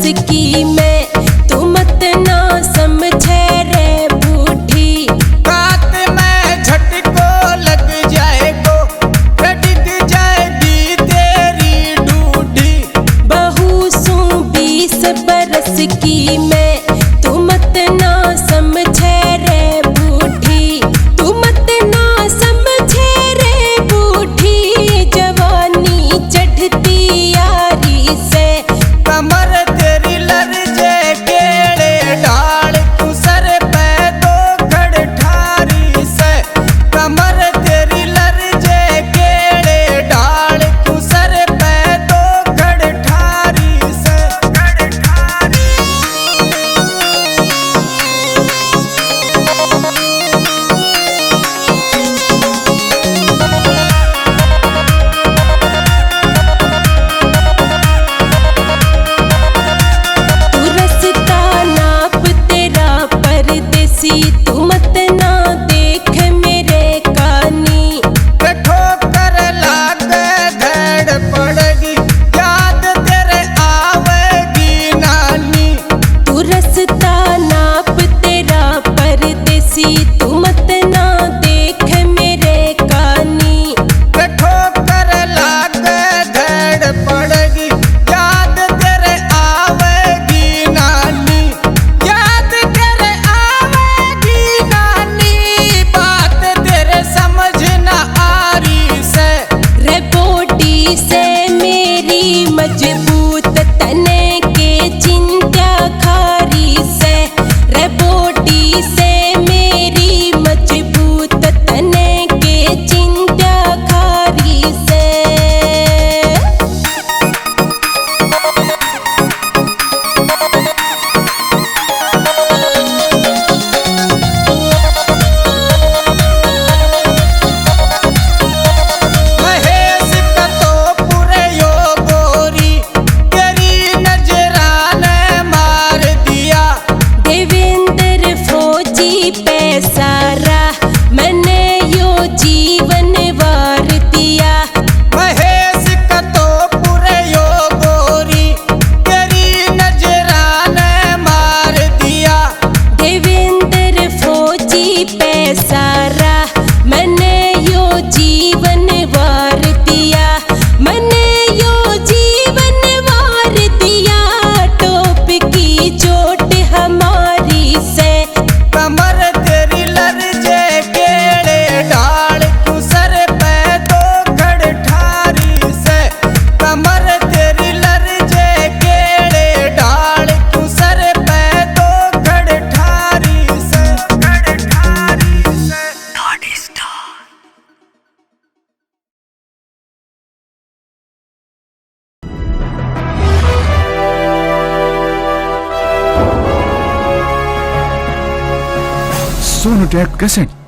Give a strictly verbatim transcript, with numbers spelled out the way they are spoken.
की मैं, तू मत ना समझे रे बूढ़ी। रात में झटको लग जाएगो, रटक जाएगी तेरी डूढ़ी। बहू सूं बीस बरस की मैं, तू मत ना समझे रे बूढ़ी, तू मत ना समझे रे बूढ़ी। जवानी चढ़ती यारी से, कमर तेरी लरजे केले ढाल, तू सर पे दो घड़ ठारी से। कमर तेरी लरजे केले ढाल, तू सर पे दो घड़ ठारी से, घड़ ठारी। तू रस्ता नाप तेरा परदेसी, तू मत ना देख मेरे कानी। ठोकर लाग धड़ पड़गी, याद तेरे आवेगी नानी। तू रस्ता नाप तेरा परदेसी, तू मत ना देख मेरे कानी। ठोकर लाग धड़ पड़गी, याद तेरे आवेगी नानी। याद तेरे आवेगी नानी, बात तेरे समझ ना आ रही से। रे body से मेरी मजबूत, तने के चिंता खारी से। रे body से मेरी मजबूत, तने के चिंता खारी से। महेश का तो पूरे यो गोरी, तेरी नजरा ने मार दिया। देवेंद्र फौजी पैसा रा, मैंने यो जीवन वार दिया। महेश का तो पूरे यो गोरी, तेरी नजरा ने मार दिया। देवेंद्र फौजी पैसा रा, मैंने यो जीवन वार दिया। मैंने यो जीवन वार दिया। टोप की चोट हमारी से। कमर तेरी लरजे केले ढाल, तू सर पे दो घड़ ठारी से। कमर तेरी लरजे केले ढाल, तू सर पे दो घड़ ठारी से, घड़ ठारी से। Sonotech cassette।